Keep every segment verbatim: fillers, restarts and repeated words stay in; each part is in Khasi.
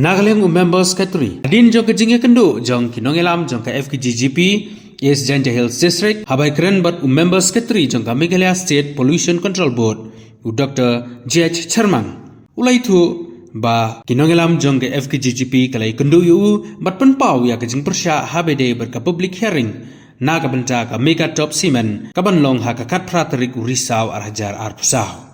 Na ka liang u Member Secretary, hadien jong ka jingïakynduh jong ki nongïalam jong ka F K G G P East Jaintia Hills District, haba ïakren bad u Member Secretary jong ka Meghalaya State Pollution Control Board, u Doctor J H Charmang, u la ïathuh ba ki nongïalam jong ka F K G G P ka la ïakynduh ïa u bad pynpaw ïa ka jingpyrshah haba ïadei bad ka public hearing na ka bynta ka Megatop Cement, kaban long ha ka khatphra tarik u Risaw ar hajar arphew saw.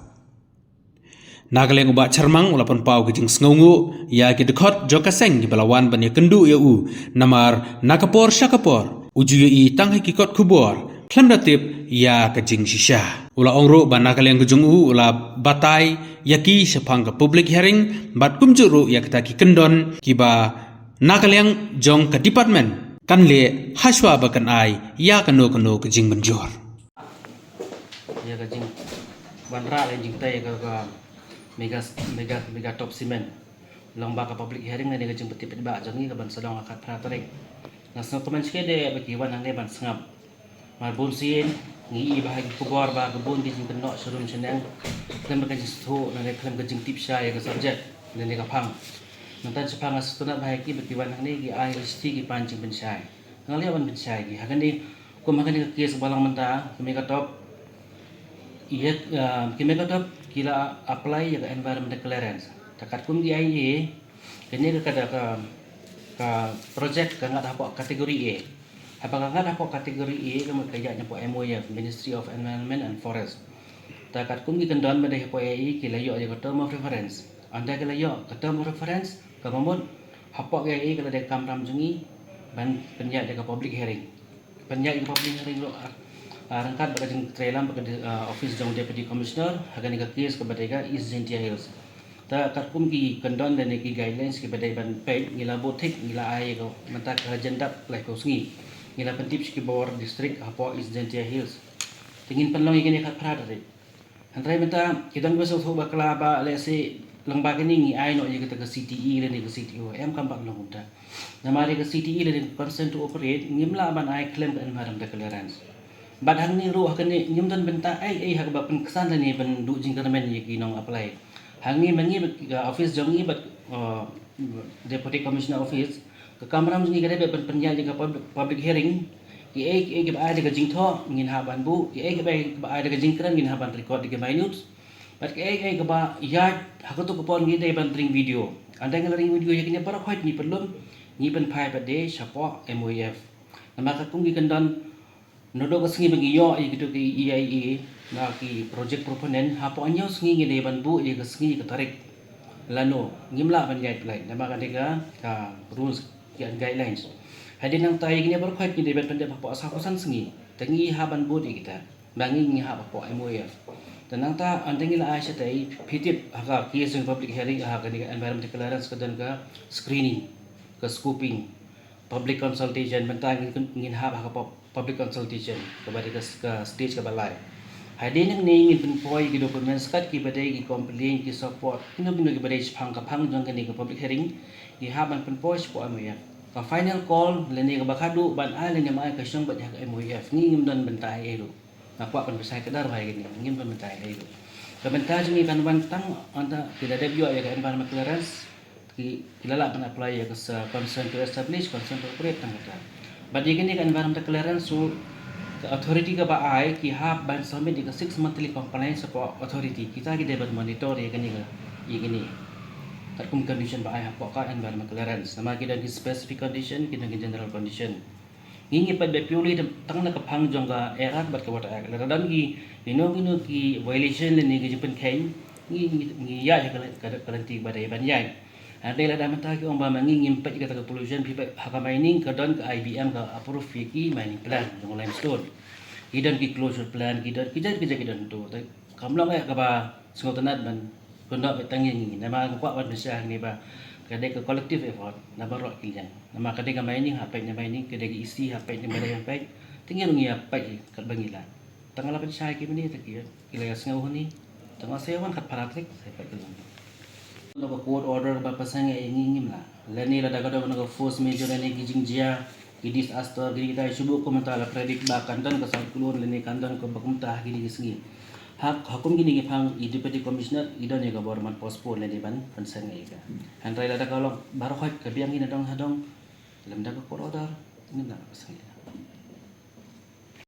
Na ka liang u Bah Charmang u la pynpaw ka jingsngewnguh ïa ki dkhot jong ka seng kiba la wan ban ïakynduh ïa u, namar na ka por sha ka por u ju ïohi tang ha ki kot khubor khlem da tip ïa ka jingshisha. U la ong ruh ba na ka liang ka jong u u la batai ïa ki shaphang ka public hearing bad kumjuh ruh ïa kita ki kyndon kiba na ka liang jong ka department kan leh hashwa ba kan ai ïa kano kano ka jingmynjur. Ïa ka jingwanrah lane jingtei ka, ka mega, mega, Megatop Cement. Long ba ka public hearing lane ka jingpyntip paidbah jong ngi kaban sa long ha ka khatphra tarik. Nga sngewkmen shikatdei ba ki wan hangne ban sngap. Mar bunsien ngi ïohi ba ha ki khubor ba ka bun ki jingkynnoh sharum shaneng khlem ka jingsngewthuh lane khlem ka jingtip shai ïa ka subject lane ka phang. Mynta shaphang nga sngewtynnat ba ha ki ba ki wan hangne ki ai ki shithi ki pan jingpynshai. Nga la ïoh ban pynshai ki. Ha kane, kum ha kane ka case ba long mynta, ka Megatop, ïa, ah, ka Megatop ki la apply ïa ka environmental clearance. Te katkum ki I A, kane ka, ka, ka, ka project ka ngat hapoh category A. Haba ka ngat hapoh category A, ka mut ka ïaid hapoh M O F, Ministry of Environment and Forest. Te katkum ki kyndon ba dei hapoh A E, ki la ïoh ïa ka term of reference. Ynda ki la ïoh ka term of reference, kaba mut hapoh A E ka la dei ka kamram jong ngi ban pynïaid ïa ka public hearing. Pynïaid ïa ka public hearing ruh, ah, ah, ryngkat bad ka jingtrei lam bad ka di-, ah, office jong Deputy Commissioner ha kane ka case kaba dei ka East Jaintia Hills. Te katkum ki kyndon lane ki guidelines kiba dei ban peit, ngi la buh tick, ngi la ai ïa ka, mynta ka la jan dap laiphew sngi. Ngi la pyntip sha ki bor district hapoh East Jaintia Hills. Te ngin pynlong ïa kane ha ka khatphra tarik. Hynrei mynta ki don kiba sngewthuh bakla ba lehse lyngba kane ngi ai noh ïa kata ka C T E lane ka C T O, em, kam pat long kumta. Namar ïa ka C T E lane ka consent to operate ngim lah ban ai khlem ka environmental clearance. Bad hangne ruh ha kane ngim don bynta ei ei ha kaba pynksan lane ban duh jingkyrmen ïa ki nong apply. Hangne ma ngi bad ka office jong ngi bad, uh, Deputy Commissioner Office, ka kamram jong ngi ka dei ban pynïaid ïa ka pub-, public hearing. Kiei kiei kiba ai da ka jingthoh ngin hap ban buh, kiei kiba ai da ka jingkren ngin hap ban record da ka minutes. Bad kiei kiei kiba ïaid ha kato ka por ngi dei ban ring video. Ynda ngi la ring video ïa kine baroh khoit ngi pynlong, ngi pynphai pat de shapoh M O F. Namar katkum ki kyndon, naduh ka sngi ba ngi ïoh ïa kito ki E I A na ki project proponent, hapoh hynñiew sngi ngi dei ban buh ïa ka sngi ka tarik. Lano ngim lah ban ïaid pynlait namar ka dei ka, ka rules ki guidelines. Hadien nangta ïa kine baroh khoit ngi dei ban pyndep hapoh sawphew san sngi. Te ngi hap ban bud ïa kita ba ngi, ngi hap hapoh M O F. Te nangta ynda ngi la ai shatei, phi tip ha ka case jong public hearing, ha kane ka environmental clearance ka don ka screening, ka scoping, public consultation, mynta ngin, ngin hap ha ka pub-, public consultation kaba dei ka, ka stage kaba lai. Hadien nangne ngin pynpoi ki documents kat kiba dei ki complaint, ki support, kino kino kiba dei shaphang ka phang jong kane ka public hearing, ngi hap ban pynpoi shapoh M O F. Ka final call lane kaba khadduh ban ai lane ym ai ka shong beit ha ka M O F. Ngi ngim don bynta ei ei ruh. Nga kwah ban pynshai kdar ba ïa kane ngim don bynta ei ei ruh. Ka bynta jong ngi kan wan tang ynda ki la dep ïoh ïa ka environment clearance, ki, ki la lah ban apply ïa ka sa consent to establish, consent to operate tang kata. Bad ïa kane ka environmental clearance ruh, ka authority kaba ai ki hap ban submit ïa ka six monthly compliance shapoh authority. Kita ki dei ban monitor ïa kane ka, ïa kane. Katkum condition ba ai hapoh ka environment clearance. Namar ki don ki specific condition, ki don ki general condition. Ngi ngi peit ba purely tang na ka phang jong ka Air Act bad ka Water Act. Lada don ki, kino kino ki violation lane ki jingpynkheiñ, ngi, ngi, ngi ïaid ha ka, ka, ka lynti ba dei ban ïaid. Hynrei lada mynta ki ong ba ma ngi ngim peit kata ka pollution, phi peit ha ka mining ka don ka I B M ka approve ïa ki mining plan jong limestone. Ki don ki closure plan, ki don ki jait ki jait ki don tu. Te kam long eh kaba sngewtynnat ban kynnoh beit tang ïa ngi. Namar nga kwah ban pynshai hangne ba ka dei ka collective effort na baroh ki liang. Namar ka dei ka mining ha peit na mining, ka dei ka E C ha peit na ba dei ha peit. Te ngi ruh ngi ïa peit katba ngi lah. Tang la pynshai ki mane te ki, ki la ïa sngew hangne. Tang la sa ïa wan khatphra tarik sa ïa peit ki long. Ka court order ba pynshai ïa ngi ngim lah. Lane lada ka don ka force majeure lane ki jingjia, ki disaster, ki dei kita shu buh kumta la predict ba kan don ka cyclone lane kan don kaba kumta ha kine ki sngi. Ha, ha kum kine ki phang i Deputy Commissioner i don ïa ka bor ban postpone lane ban pynseng ïa ka. Hynrei lada ka long baroh khoit ka biang ïa na dong ha dong, lymda ka court order, ngim lah ban pynseng ïa ka.